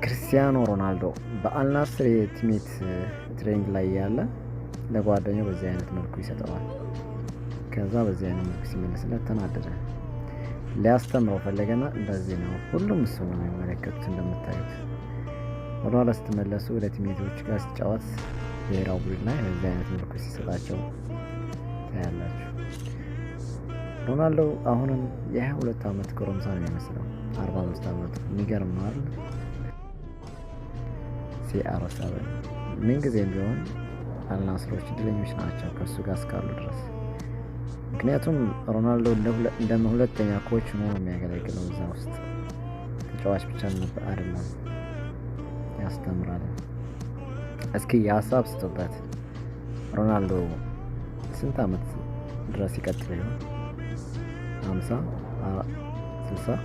ክርስቲያኖ ሮናልዶ በአልናስር የ teammate training ላይ ያለ ለጓደኛው በዚህ አይነት መልኩ ይሰጠዋል። ከዛ በዚህ አይነት መልኩ ሲመለስለት ተናደደ። ሊያስተምረው ፈለገና እንደዚህ ነው። ሁሉም እሱ ነው የሚመለከቱት። እንደምታዩት ወደኋላ ስትመለሱ ለ teammate ኦች ጋር ሲጫወት ብሔራዊ ቡድን ላይ በዚህ አይነት መልኩ ሲሰጣቸው ታያላችሁ። ሮናልዶ አሁንም የ22 ዓመት ጎረምሳ ነው የሚመስለው። 45 ዓመቱ፣ የሚገርም ነው አይደል? CR7 ምንጊዜም ቢሆን አልናስሮች እድለኞች ናቸው ከእሱ ጋር እስካሉ ድረስ። ምክንያቱም ሮናልዶ እንደ ሁለተኛ coach ሆኖ ነው የሚያገለግለው፣ እዛ ውስጥ ተጫዋች ብቻ አይደለም፣ ያስተምራል። እስኪ የሀሳብ ስጡበት። ሮናልዶ ስንት ዓመት ድረስ ይቀጥል ይሆን? 50፣ 60?